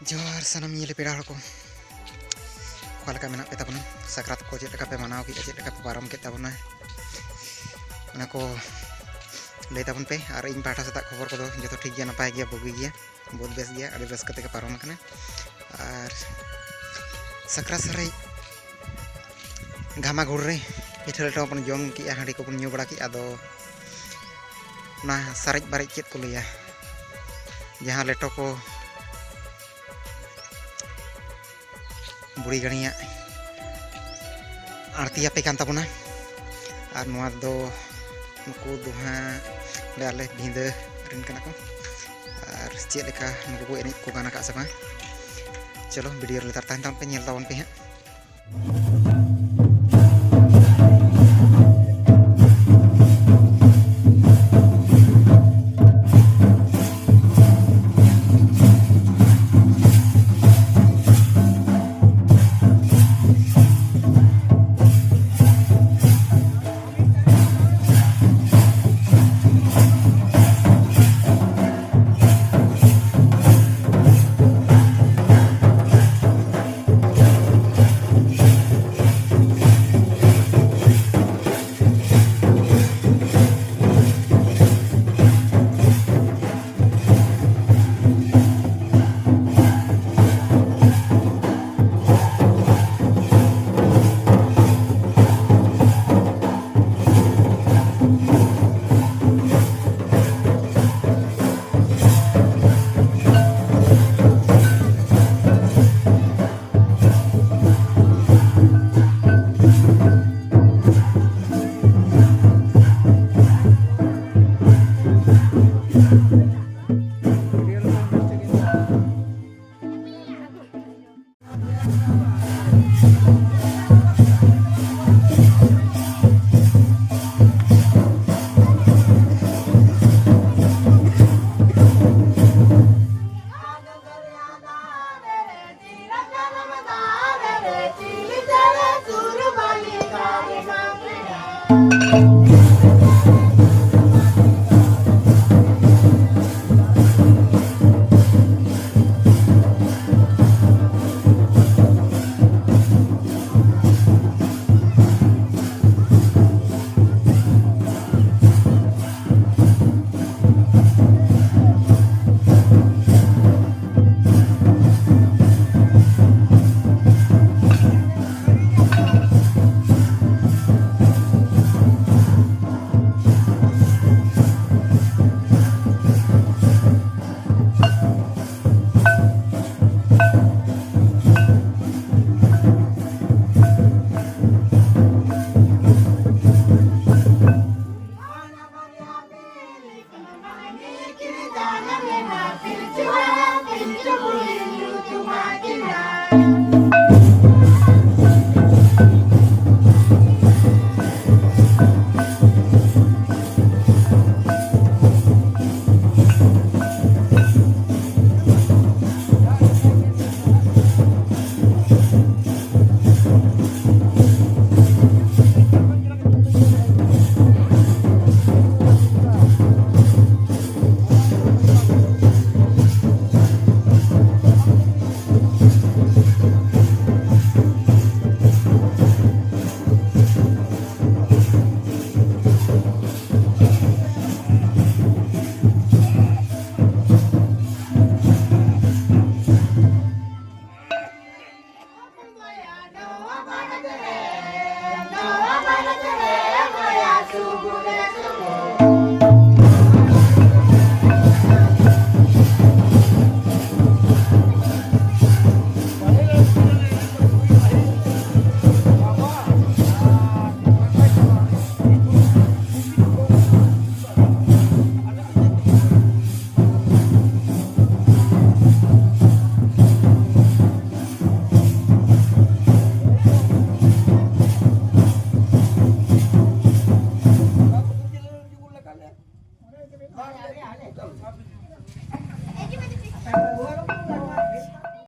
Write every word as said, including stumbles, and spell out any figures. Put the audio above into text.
ᱡᱚᱦᱟᱨ ᱥᱟᱱᱟᱢ ᱧᱮᱞᱮ ᱯᱮᱲᱟ ᱦᱚᱲ ᱠᱚ, ᱚᱠᱟ ᱞᱮᱠᱟ ᱢᱮᱱᱟᱜ ᱯᱮ ᱛᱟᱵᱚᱱᱟ? ᱥᱟᱠᱨᱟᱛ ᱠᱚ ᱪᱮᱫ ᱞᱮᱠᱟ ᱯᱮ ᱢᱟᱱᱟᱣ ᱠᱮᱫᱼᱟ, ᱪᱮᱫ ᱞᱮᱠᱟ ᱯᱮ ᱯᱟᱨᱚᱢ ᱠᱮᱫ ᱛᱟᱵᱚᱱᱟ, ᱚᱱᱟ ᱠᱚ ᱞᱟᱹᱭ ᱛᱟᱵᱚᱱ ᱯᱮ᱾ ᱟᱨ ᱤᱧ ᱯᱟᱦᱴᱟ ᱥᱮᱫᱟᱜ ᱠᱷᱚᱵᱚᱨ ᱠᱚᱫᱚ ᱡᱚᱛᱚ ᱴᱷᱤᱠ ᱜᱮᱭᱟ, ᱱᱟᱯᱟᱭ ᱜᱮᱭᱟ, ᱵᱩᱜᱤ ᱜᱮᱭᱟ, ᱵᱚᱦᱩᱛ ᱵᱮᱥ ᱜᱮᱭᱟ, ᱟᱹᱰᱤ ᱨᱟᱹᱥᱠᱟᱹ ᱛᱮᱜᱮ ᱯᱟᱨᱚᱢ ᱟᱠᱟᱱᱟ᱾ ᱟᱨ ᱥᱟᱠᱨᱟᱛ ᱥᱟᱨᱮᱡ ᱜᱷᱟᱢᱟ ᱜᱷᱩᱲ ᱨᱮ ᱯᱤᱴᱷᱟᱹ ᱞᱮᱴᱚ ᱵᱚᱱ ᱡᱚᱢ ᱠᱮᱜᱼᱟ, ᱦᱟᱺᱰᱤ ᱠᱚᱵᱚᱱ ᱧᱩ ᱵᱟᱲᱟ ᱠᱮᱜᱼᱟ᱾ ᱟᱫᱚ ᱚᱱᱟ ᱥᱟᱨᱮᱡ ᱵᱟᱨᱮᱡ ᱪᱮᱫ ᱠᱚ ᱞᱟᱹᱭᱟ, ᱡᱟᱦᱟᱸ ᱞᱮᱴᱚ ᱠᱚ ᱵᱩᱲᱦᱤ ᱜᱟᱹᱲᱤᱭᱟᱜ ᱟᱬᱛᱤᱭᱟᱯᱮ ᱠᱟᱱ ᱛᱟᱵᱚᱱᱟ᱾ ᱟᱨ ᱱᱚᱣᱟ ᱫᱚ ᱱᱩᱠᱩ ᱫᱚ ᱦᱟᱸᱜ ᱚᱸᱰᱮ ᱟᱞᱮ ᱵᱷᱤᱸᱫᱟᱹ ᱨᱮᱱ ᱠᱟᱱᱟ ᱠᱚ᱾ ᱟᱨ ᱪᱮᱫ ᱞᱮᱠᱟ ᱱᱩᱠᱩ ᱠᱚ ᱮᱱᱮᱡ ᱠᱚ ᱜᱟᱱ ᱟᱠᱟᱫ ᱥᱮ ᱵᱟᱝ, ᱪᱚᱞᱚ ᱵᱷᱤᱰᱤᱭᱳ ᱨᱮ ᱞᱮᱛᱟᱲ ᱛᱟᱦᱮᱱ ᱛᱟᱵᱚᱱ ᱯᱮ, ᱧᱮᱞ ᱛᱟᱵᱚᱱ ᱯᱮ ᱦᱟᱸᱜ᱾